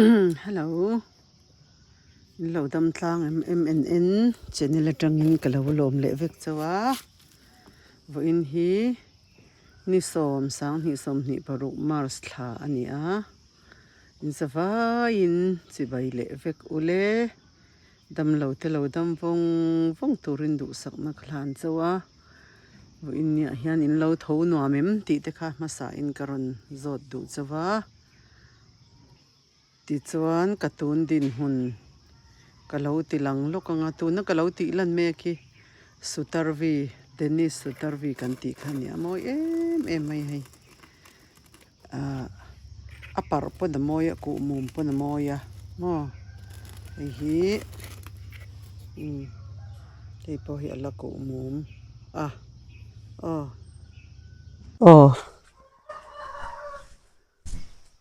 Hello in lo dam tlang em em en en channel atangin ka lo lawm leh vek chauh a vawiin hi ni sawm sanghnih sawmhnih paruk march thla a ni a in zavaiin chibai leh vek ule damlo te lo dam vawng vawng turin duhsakna ka hlan chauh a vawiin niah hian in lo tho nuam em tih te kha hmasa in ka rawn zawt duh chauh a. Tichuan ka tun dinhmun ka lo ti lang lawk ang a, tuna ka lo tih lan mek hi Sutarvi, Dennis Sutarvi kan tih kha a ni a, mawi em em mai hei. Ahh a parh pawn a mawi a, kuhmum pawn a mawi a maw hei hi umm hei pawh hi a la kuhmum a aw aw.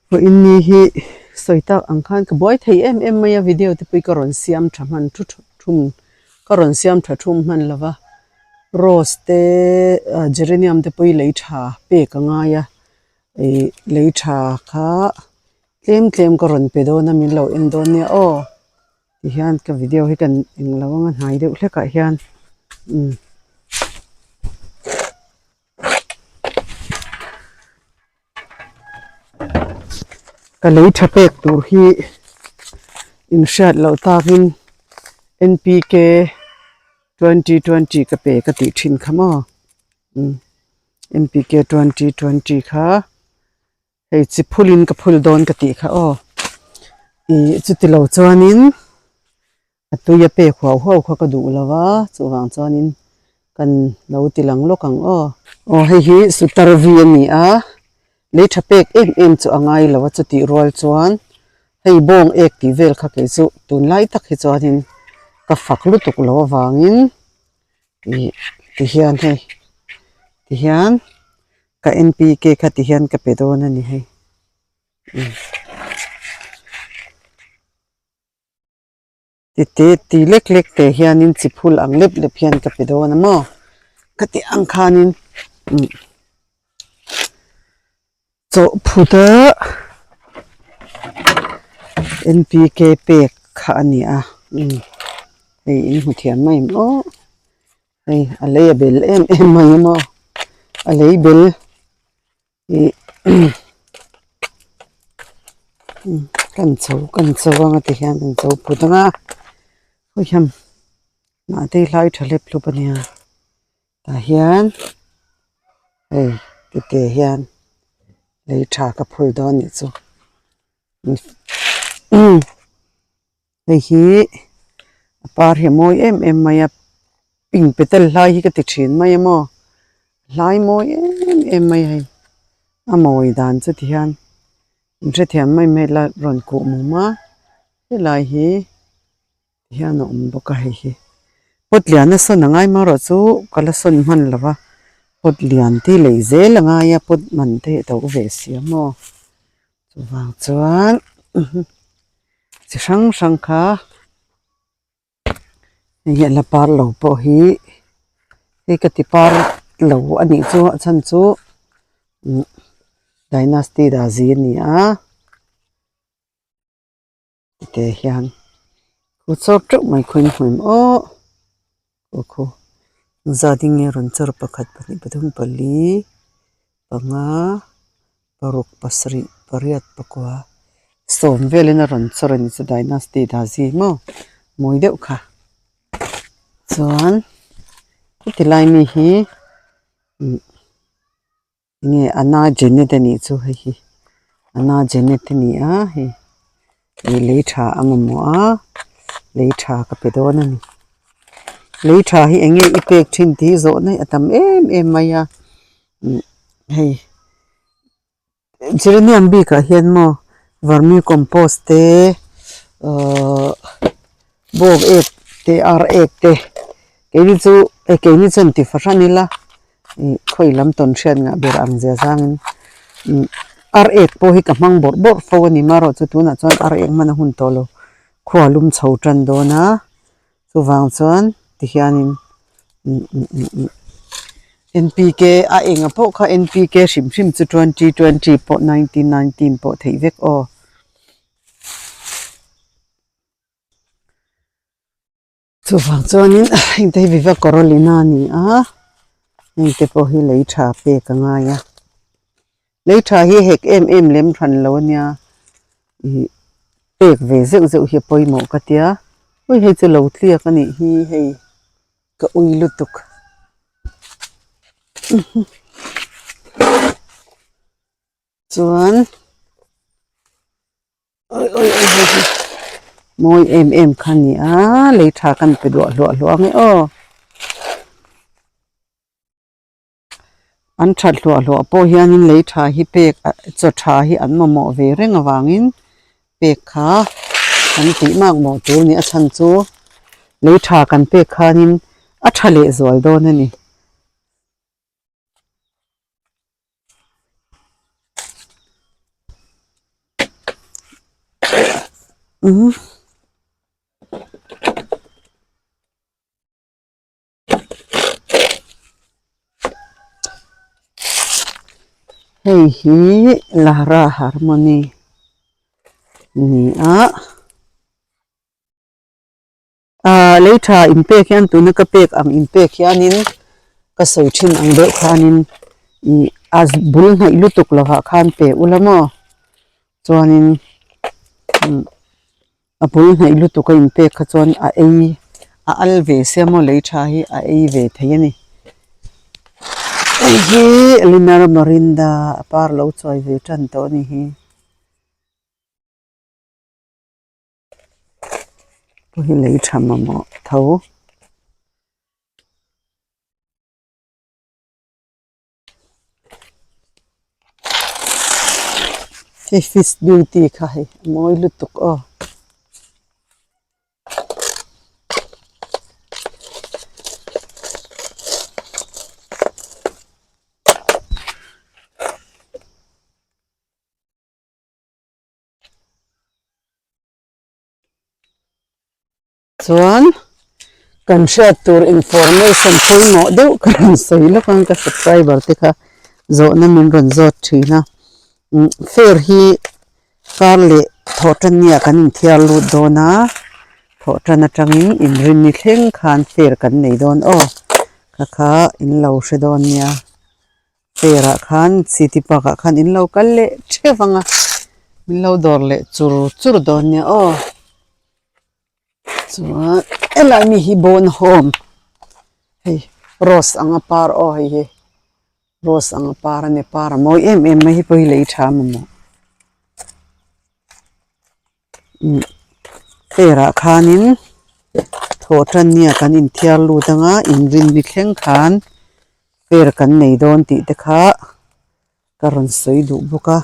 Vawiin ni hi sawi tak ang khan ka buai thei em em mai a video te pawh hi ka rawn siam tha hman thu thum ka rawn siam tha thum hman lo va rose te ah geranium te pawh hi lei tha pek a ngai a ih lei tha kha tlem tlem ka rawn pe dawn a min lo en dawn nia aw tihian ka video hi kan englo anga hnai deuh hlek ah hian umm. Ka lei tha pek tur hi inhriat loh takin NPK 2020 ka pe ka tih thin kha maw umm NPK 2020 kha hei chi phulin ka phul dawn ka tih kha aw ih chuti lo chuanin. A tui a pek huau huau kha ka duh lo va, chuvang chuanin kan lo ti lang lawk ang aw. Aw hei hi Sutarvi a ni a, lei tha pek em em chu a ngai lo a chutih rual chuan hei bawng ek tih vel kha kei chu tunlai tak hi chuanin ka fak lutuk lo avangin ih tihian hei tihian ka NPK kha tihian ka pe dawn a ni hei. Tite ti lek lek te hianin chi phul ang lep lep hian ka pe dawn a maw ka tih ang khanin umm chawhphut a NPK pek kha a ni a umm hei in hmu thiam mai em aw hei a lei a bel em em mai a maw a lei bel. Ih kan chho kan chho ang a ti hian kan chho phut ang a khawi hian mahte hlai tha hlep hlup a nia tah hian hei tite hian lei tha ka phul dawn anih chu hei hi a par hi a mawi em em mai a pink petal hlai hi ka ti thin mai a maw hlai mawi em em mai hei a mawi dan chu ti hian in hrethiam mai mai la rawn kuh mum a helai hi ti hian a awm bawk a hei hi pot lian a sawn a ngai marawh chu ka la sawn hman lo va pot lian te lei zel a ngai a pot man te a to ve si a maw chuvang chuan. Chi hrang hrang kha hei hi a la par lo pawh hi hei ka ti par lo a nih chu a chhan chu umm dynasty dazi a ni a tih hian khu chawr teuh mai khaw in hmu em aw aw khaw zat in nge rawn chawr pakhat pahnih pathum pali panga. Paruk pasarih pariat pakua sawm velin a rawn chawr a ni chu dynasty dazi maw mawi deuh kha chuan heti lai mi hi umm enge ana jenet a nih chu hei hi ana jenet a ni a hei ih lei tha a mamawh a lei tha ka pe dawn a ni lei tha hi enge i pek thin tih hi zawh na hi a tam em em mai a umm hei geranium bikah hian maw vermi compost te ahh bawng ek te ar ek te keini chu eh keini chuan ti fahran ila ih khawi lam tawn hriat ngah ber ang zia zangin umm ar ek pawh hi ka hmang bawrh bawrh fo a ni marawh chu tunah chuan ar ek hman a hun tawh lo khua lum chho tan dawn a. Chuvang chuan tihianin NPK a enga pawh kha NPK hrim hrim chu 2020 pawh 1919 pawh theih vek aw. Chuvang chuanin hengte hi Viva Corolina a ni a, hengte pawh hi lei tha pek a ngai a. Lei tha hi hek em em lem hran lo a nia, ih pek ve zeuh zeuh hi a pawimawh ka tia, ui hei chu lo tliak a nih hi hei ka ui lutuk. Chuan. Awi awi awi hei hi mawi em em kha a ni a lei tha kan pe duah hluah hluah ang e aw an that hluah hluah pawh hianin lei tha hi pek chaw tha hi an mamawh ve reng avangin pek kha kan tih mak mawh tur a ni a chhan chu lei tha kan pek khanin a tha leh zual dawn a ni. Hei hi Lara Harmony ni a. Ahh lei tha in pek hian tuna ka pek ang in pek hianin ka sawi thin ang deuh khanin ih a bul hnaih lutuk lovah khan pe ula maw chuanin umm a bul hnaih lutuk a in pek kha chuan a ei a al ve sia maw lei tha hi a ei ve thei a ni hei hi Eleanor Morinda a par lo chuai ve tan tawh a ni hi. Pawh hi lei tha mamawh tho. Hei fish beauty kha hei a mawi lutuk aw. Chuan kan hriat tur information pawimawh deuh ka rawn sawi lawk ang ka subscriber te kha zawhna min rawn zawt thin a umm fair hi kar leh thawh tan nia kan inthiar lut dawn a thawh tan atangin inrinni thleng khan fair kan nei dawn aw kha kha in lo hre dawn nia. Fair ah khan city park ah khan in lo kal leh theuh ang a min lo dawr leh chur chur dawn nia aw chuan helai mi hi bone home hei rose anga par aw hei hi rose anga par a ni par a mawi em em mai hi pawh hi lei tha mamawh umm fair ah khanin thawh tan nia kan inthiar lut anga inrinni thleng khan. Fair kan nei dawn tih te kha ka rawn sawi duh bawk a.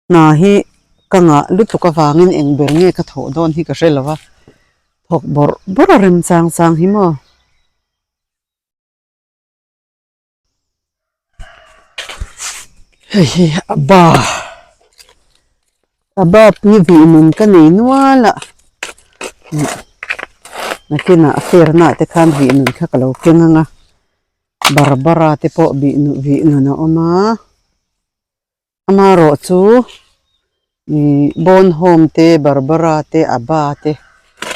Hna hi ka ngah lutuk avangin eng ber nge ka thawh dawn hi ka hre lo va, thawk bawrh bawrh a rem chang chang hi maw. Hei hi a ba a ba pi vih nun ka nei nual a nakinah a fair na te khan vih nun kha ka lo keng ang a barbara te pawh bih vih nun a awm a amaherawh chu ih bone home te barbara te a ba te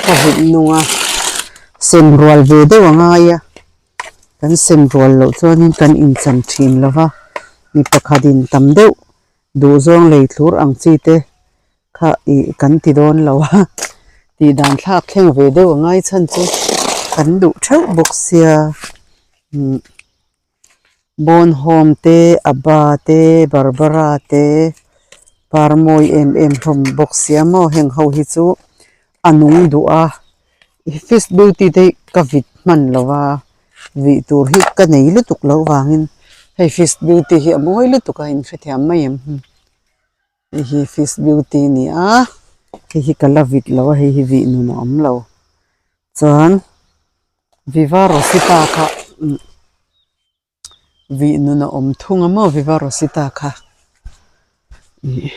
ka vih nung a sem rual ve deuh a ngai a kan sem rual loh chuanin kan inchan thin lo va mi pakhatin tam deuh duhzawng lei thlur ang chi te kha ih kan ti dawn lo a tih dan thlak thleng ve deuh a ngai chhan chu kan duh theuh bawk sia umm. Bone home te Abba te Barbara te par mawi em em hlawm bawk sia maw heng ho hi chu a nung duh a fish beauty te hi ka vit hman lo va vih tur hi ka nei lutuk loh vangin hei fish beauty hi a mawi lutuk a inhrethiam mai em hei hi fish beauty a ni a hei hi ka la vit lo a hei hi vih nun a awm lo chuan. Viva Rosita kha vih nun a awm thung a maw Viva Rosita kha ih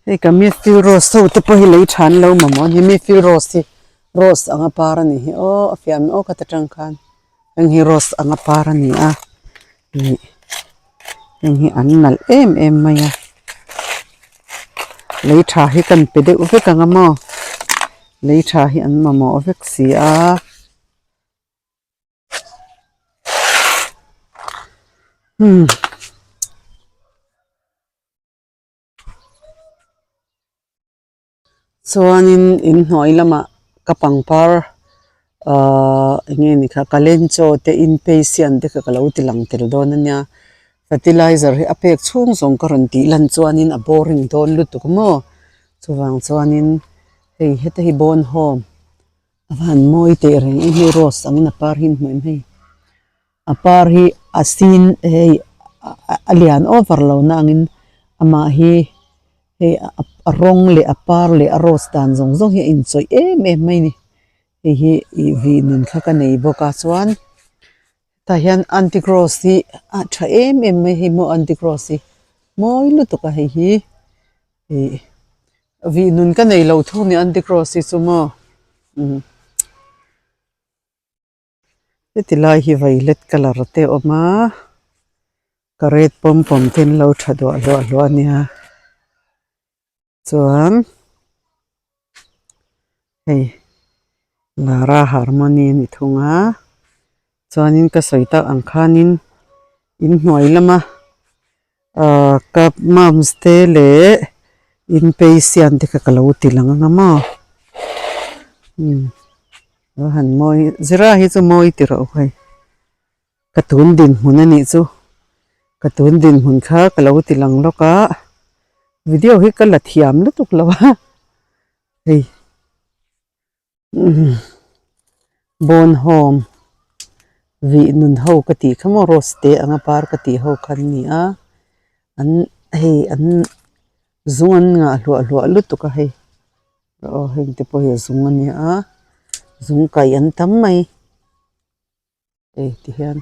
hei ka Mifil Rose ho te pawh hi lei tha an lo mamawh a ni Mifil Rose hi rose anga par a ni hi aw a fiah ang aw kha ta tang khan heng hi rose anga par a ni a. Ih heng hi an nalh em em mai a lei tha hi kan pe deuh vek ang a maw lei tha hi an mamawh vek si a. Umm. Chuanin inhnuai lamah ka pangpar ahh eng nge ni kha kalenchaw te inpatient te kha ka lo ti lang tel dawn a nia fertilizer hi a pek chhung zawng ka rawn tih lan chuanin a boring dawn lutuk maw chuvang chuanin hei heta hi bone home a van mawi teh reng em hei rose angin a par hi an hmu em hei. A par hi a sin hei a lian over lo na angin amah hi hei a rawng leh a par leh a rose dan zawng zawng hi a inchawih em em mai a ni hei hi ih vih nun kha ka nei bawk a chuan tah hian antique rose hi a tha em em mai hei maw antique rose hi mawi lutuk a hei hi ih vih nun ka nei lo thung a ni antique rose hi chu maw umm. Heti lai hi violet colour te a awm a ka red pawm pawm te an lo tha duah hluah hluah a nia chuan hei lara harmony a ni thung a chuanin ka sawi tak ang khanin inhnuai lama ahh cup moms te leh inpatient te kha ka lo ti lang ang a maw umm. A han mawi zira hi chu mawi ti rawh hei ka tun dinhmun a nih chu ka tun dinhmun kha ka lo ti lang lawk a video hi ka la thiam lutuk lo a hei umm bone home vih nun ho ka tih kha maw rose te anga par ka tih ho kha an ni a an hei an zung an ngah hluah hluah lutuk a hei. Aw heng te pawh hi a zung a nia a zung kaih an tam mai hei ti hian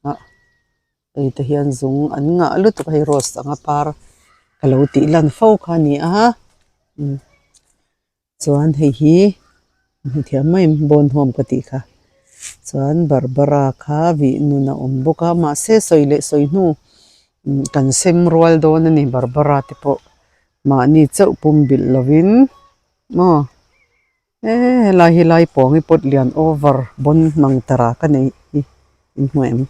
ah hei te hian zung an ngah lutuk a hei rose anga par ka lo tih lan fo kha a ni a umm chuan hei hi hmu thiam mai ang bone home ka tih kha chuan barbara kha vih nun a awm bawk a mahse sawi leh sawi hnu kan sem rual dawn a ni barbara te pawh. Mahni chauh pum bilh lovin maw e helai hi lai pawng hi pawt lian over bawn mang tara ka nei hi in hmu em.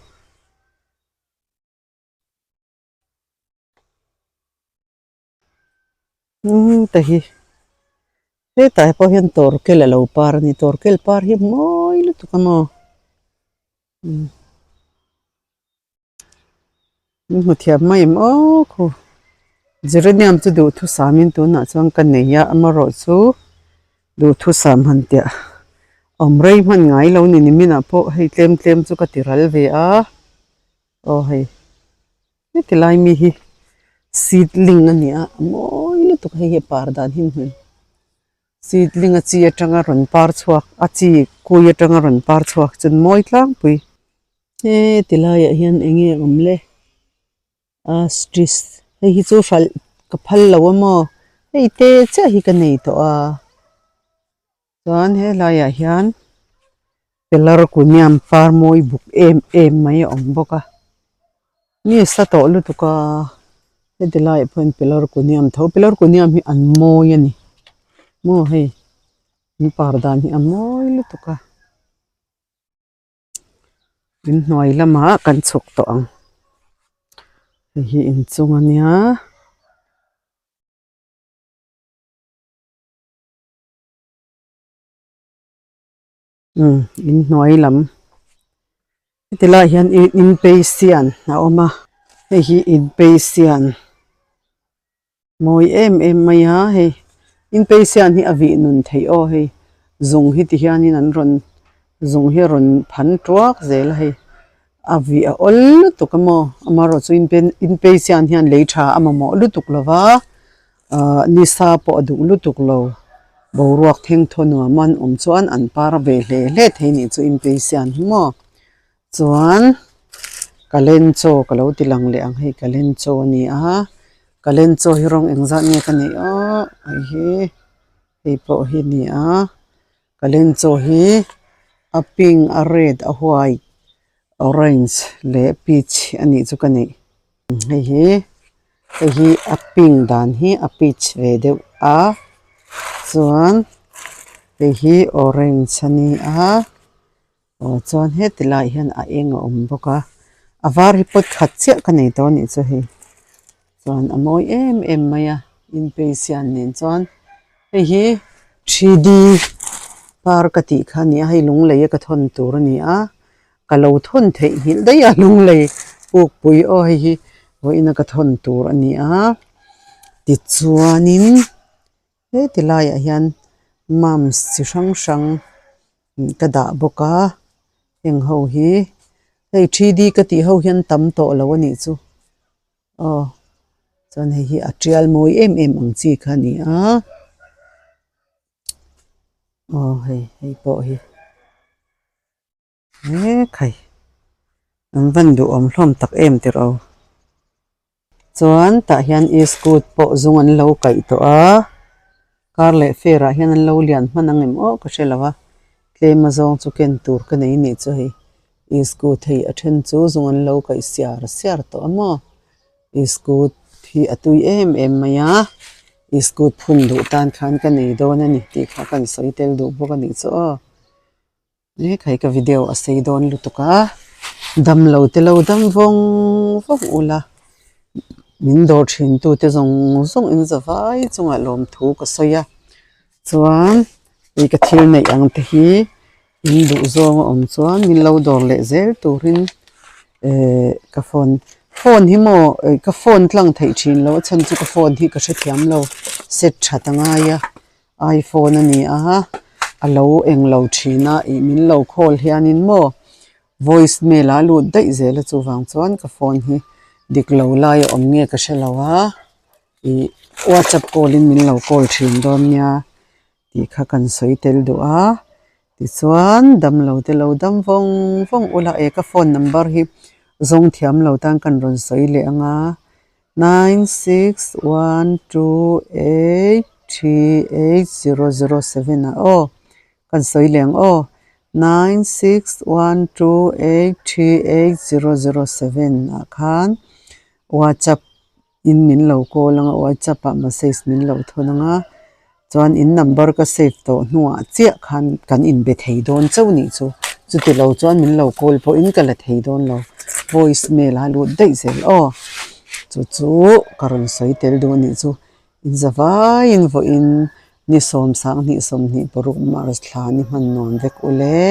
Umm te hi hetah pawh hian tawrkel a lo par a ni tawrkel par hi mawi lutuk a maw umm. Min hmu thiam mai em aw khu geranium chu duhthusam in tunah chuan ka nei a amaherawhchu duhthusam han tiah awm rei hman ngai lo ni niminah pawh hei tlem tlem chu ka ti ral ve a aw hei heti lai mi hi seedling a ni a a mawi lutuk a hei hi a par dan hi hmuh seedling a chi atanga rawn par chhuak a chi kui atanga rawn par chhuak chuan mawi tlangpui. He ti laiah hian eng nge awm le ostrich hei hi chu hralh ka phal lo a maw hei te chiah hi ka nei tawh a chuan he laiah hian pilar kuniam par mawi buk em em mai a awm bawk a mi sa tawh lutuk a heti laiah pawh hian pilar kuniam tho pilar kuniam hi an mawi a ni maw hei an par dan hi a mawi lutuk a. Inhnuai lamah kan chhuk tawh ang hei hi inchung a nia. Umm inhnuai lam heti laiah hian inpatient a awm a hei hi inpatient. Mawi em em mai a hei inpatient hi a vih nun theih aw hei zung hi ti hianin an rawn zung hi a rawn phan tuak zel a hei a vih a awl lutuk a maw amaherawhchu inpatient hian lei tha a mamawh lutuk lo va ahh nisa pawh a duh lutuk lo boruak thengthaw nuam an awm chuan an par ve hle hle thei nih chu inpatient hi maw. Chuan kalenchaw ka lo ti lang leh ang hei kalenchaw a ni a kalenchaw hi rawng engzat nge ka neih aww hei hi hei pawh hi a ni a kalenchaw hi a pink a red a white. Orange leh peach a nih chu ka neih hei hi hei hi a pink dan hi a peach ve deuh a chuan hei hi orange a ni a aw chuan heti laiah hian a eng a awm bawk a a var hi pot khat chiah ka nei tawh a nih chu hei chuan a mawi em em mai a inpeisian nen chuan hei hi 3D par ka tih kha a ni a hei lunglei a ka thawn tur a ni a ka lo thawn theih nghilh daih a lunglei pukpui aw hei hi vawiin a ka thawn tur a ni a tichuanin heti laiah hian mums chi hrang hrang ka dah bawk a heng ho hi hei 3D ka tih ho hian tam tawh lo a nih chu. Aw chuan hei hi a tial mawi em em ang chi kha a ni a aw hei hei pawh hi ekhai an van duhawm hlawm tak em tih rawh chuan tah hian iskut pawh zung an lo kaih tawh a kar leh fer ah hian an lo lian hman ang em aw ka hre lo a tlem a zawng chu ken tur ka nei anih chu hei. Iskut hei a then chu zung an lo kaih siar siar tawh a maw iskut hi a tui em em mai a iskut phun duh tan khan ka nei dawn a ni tih kha ka sawi tel duh bawk a nih chu aw ekhai ka video a sei dawn lutuk a damlo te lo dam vawng vawng ula min dawr thin tu te zawng zawng in za vai chungah lawmthu ka sawi a chuan ih ka thil neih ang te hi. In duh zawng a awm chuan min lo dawr leh zel turin ehh ka phone phone hi maw eh ka phone tlang theih thin loh a chhan chu ka phone hi ka hrethiam lo set that a ngai a iphone a ni a a lo eng lo thin a ih min lo call hianin maw voice mail ah a lut daih zel a chuvang chuan ka phone hi dik lo lai a awm nge ka hre lo a ih whatsapp call in min lo call thin dawn nia. Tih kha kan sawi tel duh a, tichuan damlo te lo dam vawng vawng ula e ka phone number hi zawng thiam lo tan kan rawn sawi leh ang a nine six one two eight three eight zero zero seven ah aw kan sawi leh ang aw nine six one two eight three eight zero zero seven ah khan whatsapp. In min lo call anga whatsapp ah message min lo thawn anga chuan in number ka save tawh hnuah chiah khan kan inbe thei dawn chauh nih chu chuti lo chuan min lo call pawhin ka la thei dawn lo voice mail a lut daih zel aw chu chu ka rawn sawi tel duh nih chu in za vaiin vawiin ni sawm 20 26 March thla ni hman nuam vek ule.